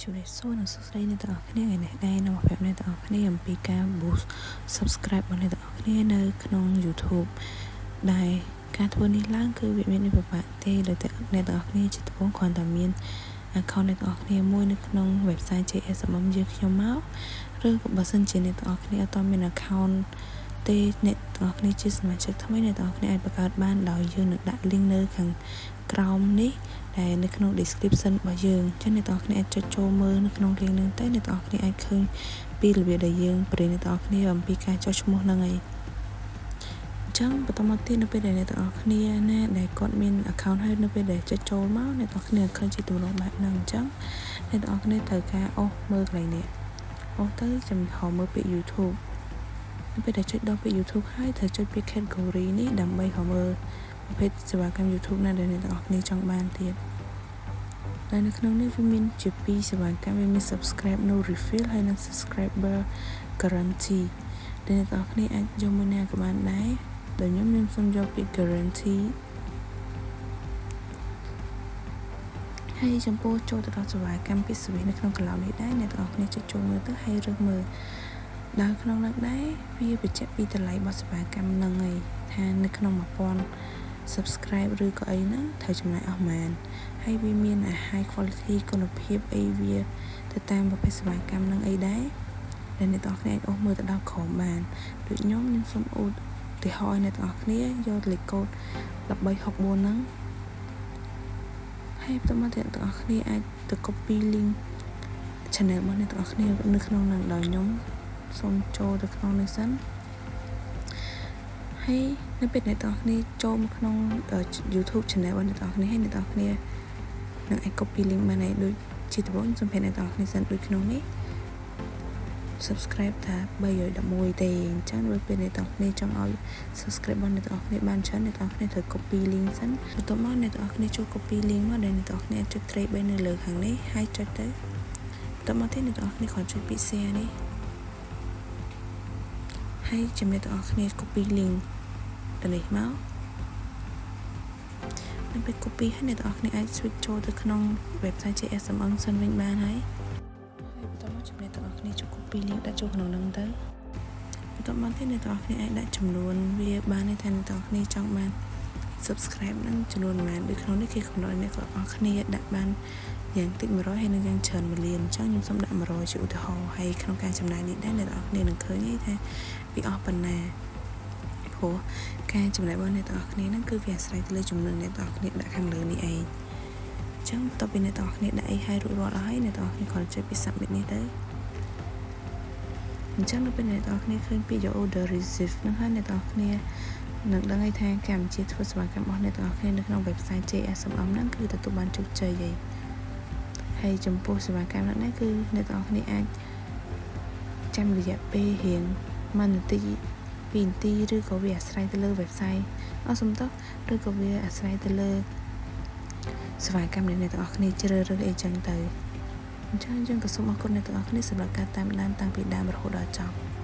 ជំរាបសួរនិងសួស្តីអ្នកទាំងអស់គ្នាថ្ងៃនេះដែរនឹងមកប្រាប់អ្នកទាំងអស់គ្នាអំពីការ boost subscribe របស់អ្នកទាំងអស់គ្នានៅក្នុង YouTube ដែលការធ្វើនេះឡើងគឺវាមានពិបាកទេដោយតែអ្នកទាំងអស់គ្នាជាដំបូងគ្រាន់តែមាន account អ្នកទាំងអស់គ្នាមួយនៅក្នុង website JSMM យើងខ្ញុំមកឬក៏បើសិនជាអ្នកទាំងអស់គ្នាអត់មាន account ទេអ្នកទាំងអស់គ្នាជាសមាជិកថ្មីអ្នកទាំងអស់គ្នាអាចបង្កើតបានដោយយើងនឹងដាក់ link នៅខាងក្រោមនេះដែលនៅក្នុង description របស់យើងអញ្ចឹងអ្នកទាំងអស់គ្នាអាចចុចចូលមើលនៅក្នុង link ហ្នឹងទៅអ្នកទាំងអស់គ្នាអាចឃើញពីរបៀបដែលយើងបរិញ្ញាអ្នកទាំងអស់គ្នាអំពីការចុះឈ្មោះហ្នឹងឯងអញ្ចឹងបន្តមកទៀតនៅពេលដែលអ្នកទាំងអស់គ្នាណាដែលគាត់មាន account ហើយនៅពេលដែលចុចចូលមកអ្នកទាំងអស់គ្នាឃើញជាទម្រង់បែបហ្នឹងអញ្ចឹងអ្នកទាំងអស់គ្នាត្រូវការអូសមើលកន្លែងនេះអូសទៅចាំហៅមើលពាក្យ YouTube នៅពេលដែលចុចដល់ពាក្យ YouTube ហើយត្រូវចុចពាក្យ category នេះដើម្បីហៅមើលប្រភេទសេវាកម្ម YouTube ណាដែលអ្នកទាំងអស់គ្នាចង់បានទៀតតែនៅក្នុងនេះវាមានជាពីរសេវាកម្មវាមាន subscribe no refill ហើយនិង subscriber guarantee ដែលអ្នកទាំងអស់គ្នាអាចយកមួយណាក៏បានដែរដោយខ្ញុំខ្ញុំសូមយកពាក្យ guarantee ហើយចំពោះចូលទៅដល់សេវាកម្មពាក្យ service នៅក្នុងកន្លែងនេះដែរអ្នកទាំងអស់គ្នាចុចចូលមើលទៅហើយរើសមើលដល់ក្នុងនោះដែរវាបញ្ជាក់ពីតម្លៃរបស់សេវាកម្មហ្នឹងឯងថានៅក្នុង1000 subscribe ឬក៏អីហ្នឹងត្រូវចំណាយអស់ប៉ុន្មានហើយវាមាន high quality គុណភាពអីវាទៅតាមប្រភេទសេវាកម្មហ្នឹងអីដែរដែលអ្នកទាំងអស់គ្នាអាចអូសមើលទៅដល់ក្រោមបានដូចខ្ញុំខ្ញុំសូមឧទាហរណ៍ឲ្យអ្នកទាំងអស់គ្នាយកលេខកូដ1364ហ្នឹងហើយបន្តមកអ្នកទាំងអស់គ្នាអាចទៅ copy link channel របស់អ្នកទាំងអស់គ្នានៅក្នុងហ្នឹងដោយខ្ញុំសូមចូលទៅក្នុងនេះសិនហើយនៅពេលអ្នកទាំងអស់គ្នាចូលមកក្នុង YouTube channel របស់អ្នកទាំងអស់គ្នាហើយអ្នកទាំងអស់គ្នានឹងអាច copy link បានហើយដូចជាដំបូងសូមប្រាប់អ្នកទាំងអស់គ្នាសិនដូចក្នុងនេះ subscribe ថា311ទេអញ្ចឹងដូចពេលអ្នកទាំងគ្នាចង់ឲ្យ subscribe របស់អ្នកទាំងអស់គ្នាបានច្រើនអ្នកទាំងអស់គ្នាត្រូវ copy link សិនបន្ទាប់មកអ្នកទាំងអស់គ្នាចូល copy link មកដែលអ្នកទាំងអស់គ្នាចុច tray 3នៅលើខាងនេះហើយចុចទៅបន្ទាប់មកទៀតអ្នកទាំងអស់គ្នាគ្រាន់ចុចពាក្យ share នេះហើយជំរាបទាំងអស់គ្នា copy link ទៅនេះមកនៅពេល copy ហើយអ្នកទាំងអស់គ្នាអាច switch ចូលទៅក្នុង website JSMM សិនវិញបានហើយហើយបន្តមកជំរាបទាំងអស់គ្នាចូល copy link ដាក់ចូលក្នុងហ្នឹងទៅបន្ទាប់មកទៀតអ្នកទាំងអស់គ្នាអាចដាក់ចំនួនវាបានទេថាអ្នកទាំងអស់គ្នាចង់បាន subscribe ហ្នឹងចំនួនប៉ុន្មានដូចក្នុងនេះគេកំណត់អ្នកទាំងអស់គ្នាដាក់បានយ៉ាងតិច100ហើយនិងយ៉ាងច្រើន1លានអញ្ចឹងខ្ញុំសូមដាក់100ជាឧទាហរណ៍ហើយក្នុងការចំណាយនេះដែរអ្នកទាំងអស់គ្នានឹងឃើញថាវាអស់ប៉ុណ្ណាព្រោះការចំណាយរបស់អ្នកទាំងអស់គ្នាហ្នឹងគឺវាអាស្រ័យទៅលើចំនួនអ្នកទាំងអស់គ្នាដាក់ខាងលើនេះឯងអញ្ចឹងបន្ទាប់ពីអ្នកទាំងអស់គ្នាដាក់អីឲ្យរួចរាល់អស់ហើយអ្នកទាំងអស់គ្នាគ្រាន់តែចុចពី submit នេះទៅអញ្ចឹងនៅពេលអ្នកទាំងអស់គ្នាឃើញពី your order receive ហ្នឹងហើយអ្នកទាំងអស់គ្នានឹងដឹងហើយថាកម្មវិធីធ្វើសេវាកម្មរបស់អ្នកទាំងអស់គ្នានៅក្នុង website JSMM ហ្នឹងគឺទទួលបានជោគជ័យហើយហើយចំពោះសេវាកម្មនេះគឺអ្នកទាំងអស់គ្នាអាចចាំរយៈពេលរៀង1នាទី2នាទីឬក៏វាអាស្រ័យទៅលើ website អស់សំទោសឬក៏វាអាស្រ័យទៅលើសេវាកម្មដែលអ្នកទាំងអស់គ្នាជ្រើសរើសអីចឹងទៅអញ្ចឹងយើងក៏សូមអរគុណអ្នកទាំងអស់គ្នាសម្រាប់ការតាមដានតាំងពីដើមរហូតដល់ចប់។